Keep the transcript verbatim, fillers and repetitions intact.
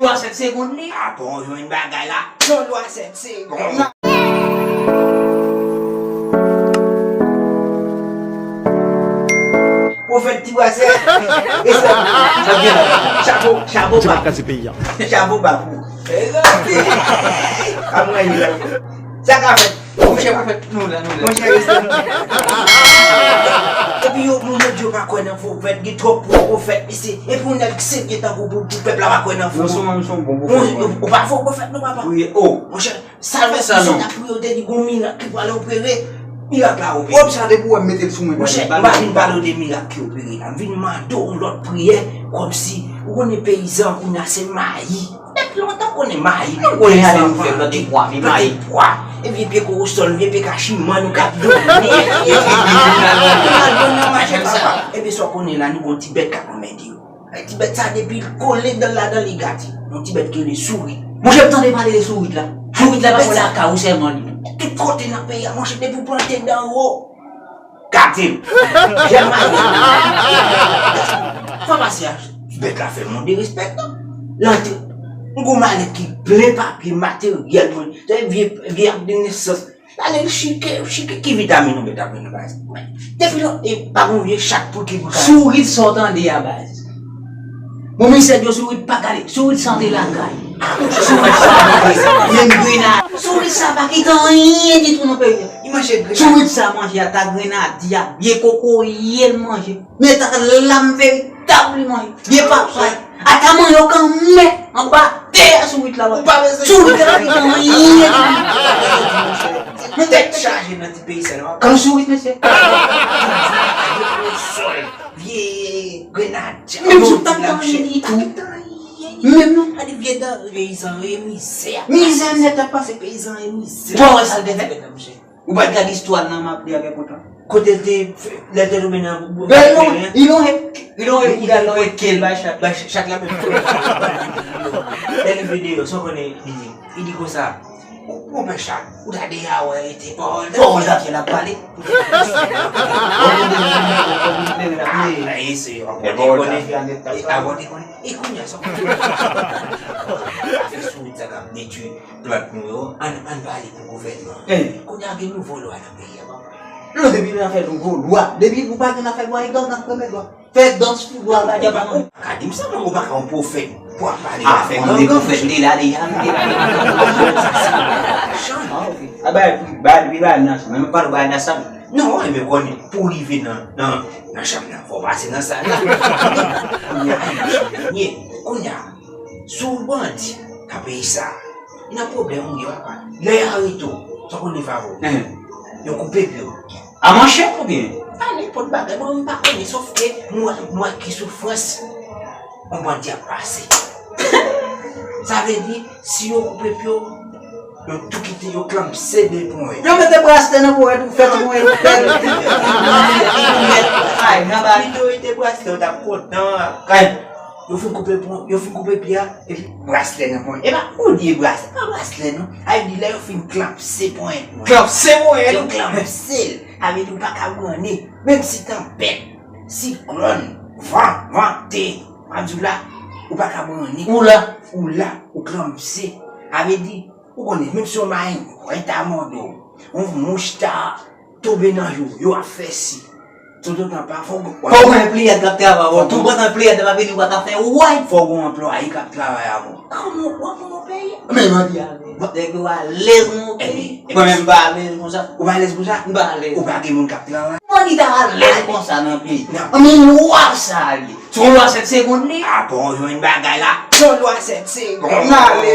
Lwa sèt segonn li. Apre w jwenn bagay la. Yon lwa sèt segonn. Pwofèt ti brasè. Respè. Chapo, chapo ba. Chapo ba pou. A mwen li la. Sa ka fèt. Monchè pwofèt, nou la, nou la. Monchè respè. Epi yo, moun yo di yo pa kwè nan pwofèt, gen twòp pwofèt, mesye. Epi yon nèg serye tankou pou, pou pèp la pa kwè nan pwofèt. Ou pa fo pwofèt non papa. Wi, o. Monchè, sa l fè sa non. Sa l ap priye, yo te di gon mirak ki pral opere. Mirak la opere. Pwòp sa depi w wè m mete l sou mwen. Monchè, m pa vin pale w de mirak ki opere la. M vin mande w yon lòt priyè, kòmsi, ou konnen peyizan kounye a se mayi. Depi lontan konnen mayi. Nou konnen ale nou fè plante pwa, men mayi. Plante pwa. Epi pye kowosol, vye pye kachiman nou k ap donnen. Epi nou al vann nan mache papa. Epi sa w konnen la, nou gon ti bèt k ap anmède yo. Ti bèt sa depi l kole dan ladan li gate. Yon ti bèt ki rele sourit. Monchè, m tande pale de sourit la. Sourit la pa konn lakay ou sèlman li. Tout kote nan peyi a, monchè, depi w plante dan wo. Gade m. Jèn mayi. Fò pase a. Bèt la fè m yon derespèk non. L antre. M gon malèt ki plen papye materyèl mwen. Se vye, vye ak de nesans. Gade l chike, chike ki vitamin yon bèt ap pran nan baz. Depi lò, e pa gon vye chat pou ki pou ka. Sourit sa w tande a baz. Bon, misye di yo sourit pa gade, sourit sa te lakay. Sourit sa pa kite, menm grenadya. Sourit sa pa kite anyen ditou nan peyi a. Li manje grenadya. Sourit sa manje ata grenadya, vye kokoye l manje. Men ata lam veritab li manje. Vye papay. Ata manyòk anmè anba tè a sourit la. Sourit la pa kite anyen ditou. Men tèt chaje nan ti peyi sa la. Kan sourit mesye. Vye grenadya. Menm sou tantan li tou. Menm non. Gade vye dan peyizan yo, e mizè. Mizè nèt ap pase. Peyizan e mizè. Bon, wè sa l te fè? Ou pa t gade istwa l nan m ap li avèk ou tan? Kote l te, lè l te tonbe nan bouda. Li lonje, li lonje bouda l, li wete l bay chat. Bay chat la menm. Lè l rive deyò, sa w konnen li di? Li di konsa, ou konpè chat, ou ta deja wè, te pawòl ta fè l ap pale. Pawòl ta fè l ap pale. Apre se, apre w te konnen, apre w te konnen. E kounye a sa w konnen. Afè sourit sa k ap detwi plant nou yo, ann, ann pale pou gouvènman. Kounye a gen nouvo lwa nan peyi a, papa. Non, depi nan afè nouvo lwa, depi ou pa gen afè lwa, e gangan k renmen lwa. Fè dans pou lwa, pa gen pa manyen. Ka di m sa, ou pa ka yon pwofèt pou ap pale afè gangan. Pwofèt li la deja, m te. Ah, ok. Ah, bay, bay, bay, bay, nan sa. Mwen, m pale bay nan sa. Non, e men konnen, pou w rive nan, nan, nan chanm nan, fò w pase nan sal la. Kounye a, kounye a, si w bandi nan peyi sa, nan pwoblèm ou ye, papa. Lè y arete w, sa w konnen favori. Yo koupe pye w. A manchèt oubyen? Pa nenpòt bagay, mwen menm m pa konnen, sòf ke m wè, m wè ki soufrans yon bandi ap pase. Sa vle di, si yo koupe pye w, yo tou kite, yo klanbse de ponyèt. Yo mete braslè nan ponyèt ou fè ti ponyèt bèl. Ay, nan ba. Pito yo te braslè, yo t ap kontan. Kay. Yo fin koupe pon, yo fin koupe pye a, epi braslè nan ponyèt. E pa ou li ye braslè, pa braslè non. Ay di lè yo fin klanbse ponyèt mwen. Klanbse ponyèt? Yo klanbse l. Sa vle di ou pa ka branle. Menm si tanpèt, siklòn, van, vante, m ap di w la, ou pa ka branle. Ou la. Ou la, ou klanbse. Sa vle di, ou konnen, menm si yon marenn, yon tamando, yon mouch ta tonbe nan je w, yo ap fè si. Toutotan pa, fò w. Fò w gen pliyad k ap travay avè w. Toutotan pliyad la pa vini, ou pa ka fè wòy. Fò w gen yon anplwaye k ap travay avè w. Kòman w ap pran yon peyi? Men mwen di a. Nèg yo alèz nan yon peyi. Mwen menm m pa alèz konsa. Ou pa alèz konsa? M pa alèz. Ou pa gen moun k ap travay? Mwen di ta alèz konsa nan peyi. Nan. Anben lwa sa ye. Se yon lwa sèt segonn li. Apre w jwenn bagay la. Se yon lwa sèt segonn. N ale.